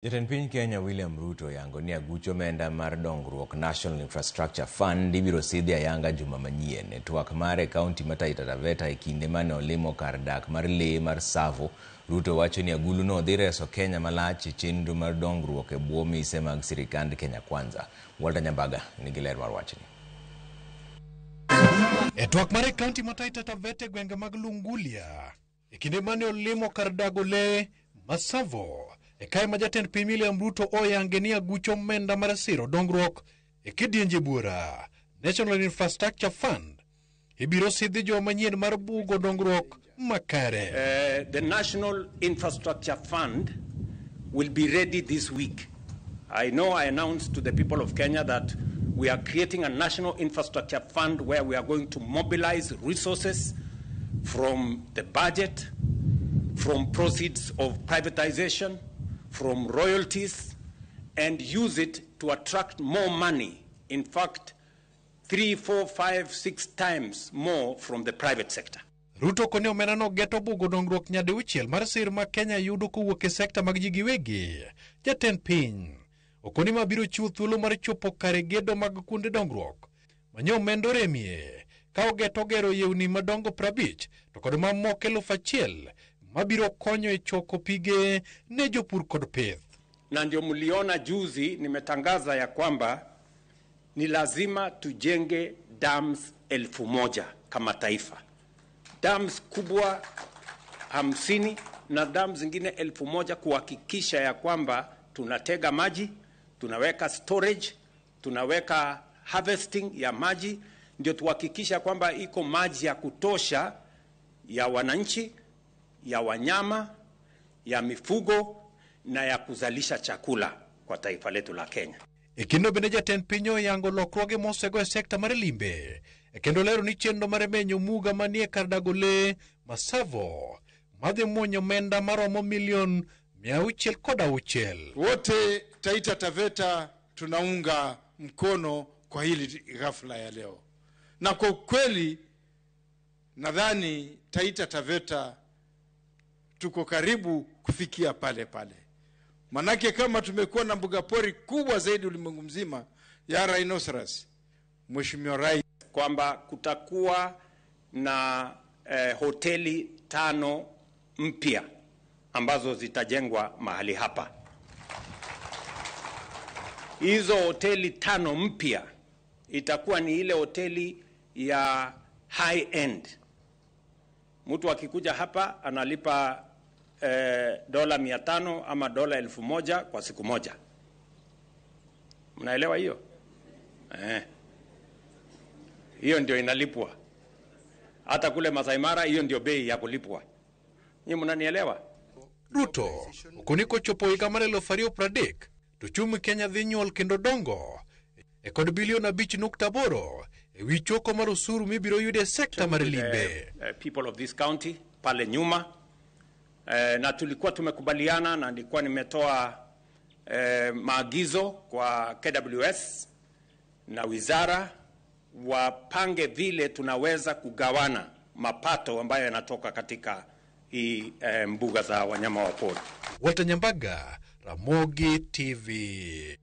Jatend piny Kenya William Ruto oyango ni aguch omenda mar dongruok National Infrastructure Fund ibiro sidhi ayanga juma manyien. E twak mare e kaunti ma Taita Taveta e kinde mane olimo kar dak mar lee mar Tsavo, Ruto wacho ni aguluno dhi reso Kenya malach e chenro mar dongruok e bwo mise mag sirikand Kenya Kwanza. Walter Nyambaga nigi ler mar wachni. E twak mare e kaunti ma Taita Taveta e gwenge mag Lungulia, e kinde mane olimo kar dago lee ma Tsavo, e kae ma jatend piny William Ruto oyange ni aguch omenda mar siro dongruok e kidienje buora National Infrastructure Fund ibiro sidhi joma manyien mar bugo dongruok makare. The National Infrastructure Fund will be ready this week. I know I announced to the people of Kenya that we are creating a National Infrastructure Fund where we are going to mobilize resources from the budget, from proceeds of privatization, from royalties, and use it to attract more money. In fact, 3, 4, 5, 6 times more from the private sector. Ruto koni omenda no geto bugo dongruok nyadiuchiel mar sir ma Kenya yudo kowuok e sekta mag ji giwegi. Jatend piny okoni ma biro chiwo thuolo mar chopo kare gedo mag kuonde dongruok manyo omenda oremie ka ogeto gero yewni madongo 50 to kod mamoko 1000 mabiro konyo e choko pige ne jopur kod pith. Na ndio mliona juzi nimetangaza ya kwamba ni lazima tujenge dams 1000 kama taifa. Dams kubwa 50 na dams zingine 1000 kuhakikisha ya kwamba tunatega maji, tunaweka storage, tunaweka harvesting ya maji, ndio tuhakikisha kwamba iko maji ya kutosha ya wananchi, ya wanyama, ya mifugo na ya kuzalisha chakula kwa taifa letu la Kenya. E kinde bende jatend piny oyango lokruoge mosego e sekta mar limbe e kendo lero ni chenro mar menyo muga manie kar dago lee ma Tsavo madhi muonyo omenda maromo milion 606. Wote Taita Taveta tunaunga mkono kwa hili ghafla ya leo, na kwa kweli nadhani Taita Taveta tuko karibu kufikia pale pale. Manake kama tumekuwa na mbuga pori kubwa zaidi ulimwengu mzima ya rhinoceros, Mheshimiwa Rais, kwamba kutakuwa na hoteli 5 mpya ambazo zitajengwa mahali hapa. Hizo hoteli 5 mpya itakuwa ni ile hoteli ya high end. Mtu akikuja hapa analipa dola 500 ama dola 1000 kwa siku moja. Mnaelewa hiyo? Hiyo ndio inalipwa. Hata kule Masai Mara hiyo ndio bei ya kulipwa. Nyinyi mnanielewa? Ruto okoniko chopo higa mar 2030 to chumi Kenya dhi nyuol kendo dongo e kod bilion 5.8 e wi choko mar osuru mibiro yudo e sekta mar limbe. People of this county pale nyuma, na tulikuwa tumekubaliana na nilikuwa nimetoa maagizo kwa KWS na wizara wapange vile tunaweza kugawana mapato ambayo yanatoka katika hii mbuga za wanyama wa pori. Walter Nyambaga, Ramogi TV.